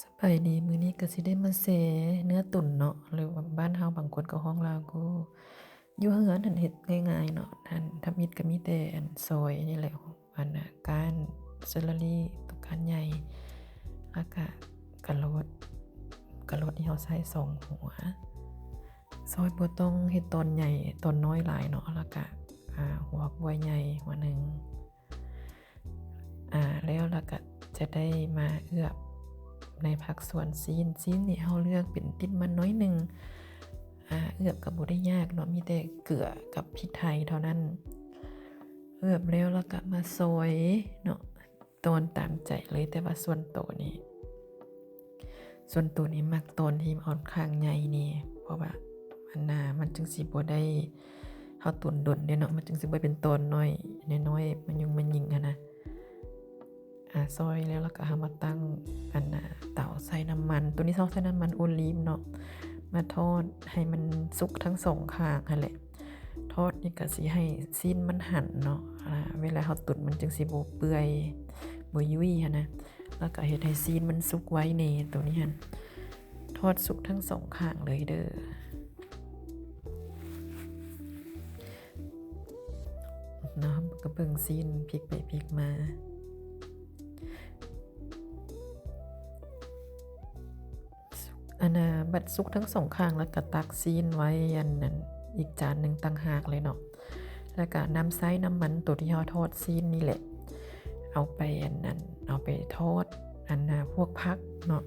ສະບາຍດີ, ມື້ນີ້ກໍຊິໄດ້ມາແຊເນື້ອຕຸ່ນເນາະ ຫຼືວ່າບ້ານເຮົາບາງຄົນກໍຮ້ອງລາໂກ້. ຢູ່ເຮືອນຫັ້ນເຮັດງ່າຍໆເນາະ, ຫັ້ນທຳອິດກໍມີແຕ່ອັນຊອຍນີ້ແຫຼະ, ອັນນ່າ ກ້ານເຊີລາຣີ ໂຕກ້ານໃຫຍ່ ແລ້ວກະກະໂລດ, ກະໂລດທີ່ເຮົາໃສ່ສອງຫົວ. ຊອຍບໍ່ຕ້ອງເຮັດຕອນໃຫຍ່ ຕອນນ້ອຍຫຼາຍເນາະ, ແລ້ວກະ ອ່າ ຫົວບັກບວຍໃຫຍ່ຫົວໜຶ່ງ. ອ່າ ແລ້ວລະກະຈະໄດ້ມາເອືອບໃນພາກສ່ວນຊີ້ນ. ຊີ້ນນີ້ເຮົາເລືອກເປັນຕິດມັນໜ້ອຍໜຶ່ງ. ອ່າ ເອືອບກໍບໍ່ໄດ້ຍາກເນາະ, ມີແຕ່ເກືອກັບພິກໄທເທົ່ານັ້ນ. ເອືອບແລ້ວລະກະມາຊອຍເນາະ, ຕອນຕາມໃຈເລີຍ. ແຕ່ວ່າສ່ວນໂຕນີ້ ສ່ວນໂຕນີ້ມັກຕອນທີ່ອອນຂ້າງໃຫຍ່ນີ້ ເພາະວ່າອັນນ່າ ມັນຈຶ່ງຊິບໍ່ໄດ້ ເຮົາຕຸນດົນເດ້ເນາະ, ມັນຈຶ່ງຊິບໍ່ເປັນຕອນນ້ອຍ ນ້ອຍໆ ມາຍຸງມາຍິງຫັ້ນນະ. ອ່າ ຊອຍແລ້ວ ແລ້ວກໍເຮົາມາຕັ້ງອັນນ່າເຕົາໃສ່ນ້ຳມັນ. ໂຕນີ້ເຮົາໃສ່ນ້ຳມັນໂອລີບເນາະ, ມາທອດໃຫ້ມັນສຸກທັງສອງຂ້າງຫັ້ນແຫຼະ. ທອດນີ້ກໍຊິໃຫ້ຊີ້ນມັນຫັນເນາະ, ອ່າ ເວລາເຮົາຕຸນມັນຈຶ່ງຊິບໍ່ເປື່ອຍ ບໍ່ຫຍຸ້ຍຫັ້ນນະ. ແລ້ວກໍເຮັດໃຫ້ຊີ້ນມັນສຸກໄວແດ່ ໂຕນີ້ຫັ້ນ. ທອດສຸກທັງສອງຂ້າງເລີຍເດີເນາະ. ກໍເບິ່ງຊີ້ນ ພິກໄປພິກມາ. ອັນນ່າ ບັດສຸກທັງສອງຂ້າງ ແລ້ວກໍຕັກຊີ້ນໄວ້ອັນນັ້ນ ອີກຈານໜຶ່ງຕ່າງຫາກເລີຍເນາະ. ແລ້ວກໍນຳໃຊ້ນ້ຳມັນໂຕທີ່ເຮົາທອດຊີ້ນນີ້ແຫຼະ ເອົາໄປອັນນັ້ນ ເອົາໄປທອດອັນນ່າ ພວກຜັກເນາະ,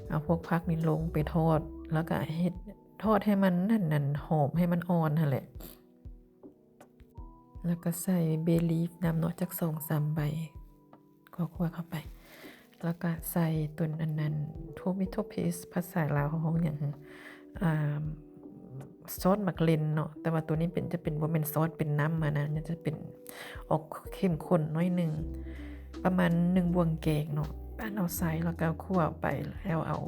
ເອົາພວກຜັກນີ້ລົງໄປທອດ ແລ້ວກໍເຮັດ ທອດໃຫ້ມັນອັນນັ້ນ ຫອມ ໃຫ້ມັນອ່ອນຫັ້ນແຫຼະ. ແລ້ວກໍໃສ່ເບລີຟນຳເນາະ ຈັກສອງສາມໃບ ຂົ້ວໆເຂົ້າໄປ. ແລ້ວກໍໃສ່ຕົນອັນນັ້ນ ໂທເມໂທເພສ ພາສາລາວເຮົາຮ້ອງຫຍັງ ອ່າ ຊອດໝາກເລັ່ນເນາະ, ແຕ່ວ່າໂຕນີ້ເປັນ ຈະເປັນ ບໍ່ແມ່ນຊອດເປັນນ້ຳຫັ້ນນະ, ມັນຈະເປັນອອກເຂັ້ມຂຸ້ນໜ້ອຍໜຶ່ງ ປະມານໜຶ່ງບ່ວງແກງເນາະ. ປານເອົາໃສ່ ແລ້ວກໍຂົ້ວໄປ ແລ້ວເອົາ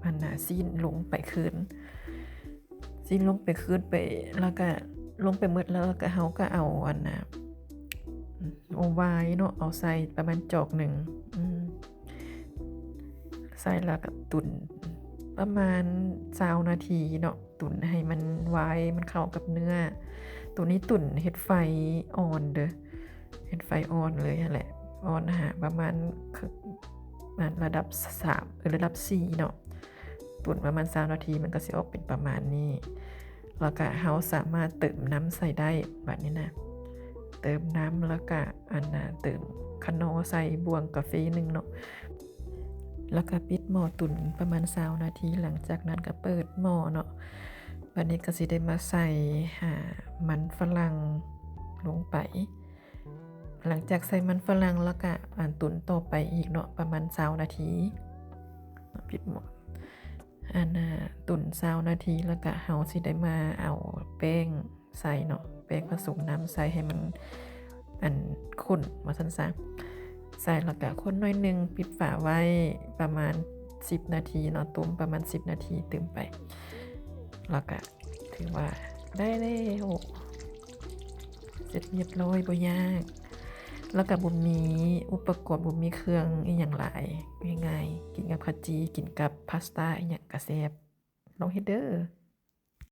ອັນນ່າ ຊີ້ນລົງໄປຄືນ. ຊີ້ນລົງໄປຄືນໄປ ແລ້ວກະລົງໄປໝົດແລ້ວ ແລ້ວກະເຮົາກະເອົາອັນນ່າ ເອົາວາຍເນາະ ເອົາໃສ່ປະມານຈອກໜຶ່ງ ອືມ ໃສ່ແລ້ວກະຕຸນປະມານຊາວນາທີເນາະ, ຕຸນໃຫ້ມັນ ວາຍມັນເຂົ້າກັບເນື້ອ. ໂຕນີ້ຕຸນເຮັດໄຟອ່ອນເດີ ເຮັດໄຟອ່ອນເລີຍຫັ້ນແຫຼະ ອ່ອນຫາປະມານ ມາລະດັບສາມ ເອີ ລະດັບສີ່ເນາະ. ຕຸນປະມານຊາວນາທີ ມັນກໍຊິອອກເປັນປະມານນີ້ ແລ້ວກະເຮົາສາມາດເຕີມນ້ຳໃສ່ໄດ້. ບາດນີ້ນະ ເຕີມນ້ຳ ແລ້ວກະອັນນ່າ ເຕີມຂະໜໍ່ໃສ່ບ່ວງກາເຟໜຶ່ງເນາະ, ແລ້ວກະປິດໝໍ້ຕຸນປະມານຊາວນາທີ. ຫຼັງຈາກນັ້ນກະເປີດໝໍ້ເນາະ, ບາດນີ້ກະຊິໄດ້ມາໃສ່ ຫາ ມັນຝຣັ່ງລົງໄປ. ຫຼັງຈາກໃສ່ມັນຝຣັ່ງແລ້ວກະ ອັນ ຕຸນຕໍ່ໄປອີກເນາະ ປະມານຊາວນາທີ. ປິດໝໍ້ ອັນນ່າ ຕຸນຊາວນາທີ ແລ້ວກະເຮົາຊິໄດ້ມາເອົາແປ້ງໃສ່ເນາະ, ແປ້ງຜະສົມນ້ຳໃສ່ໃຫ້ມັນ ອັນ ຂຸ້ນວ່າຊັ້ນຊະ. ໃສ່ແລ້ວກະຄົນໜ້ອຍໜຶ່ງ ປິດຝາໄວ້ປະມານສິບນາທີເນາະ, ຕົ້ມປະມານສິບນາທີຕື່ມໄປ ແລ້ວກະ ຖືວ່າໄດ້ແລ້ວ ເສັດຮຽບຮ້ອຍ ບໍ່ຍາກ ແລ້ວກະບໍ່ມີອຸປະກອນ ບໍ່ມີເຄື່ອງອີ່ຫຍັງຫຼາຍ, ງ່າຍໆ ກິນກັບເຂົ້າຈີ່ ກິນກັບພາສຕ້າອີ່ຫຍັງກະແຊບ. ລອງເຮັດເດີ.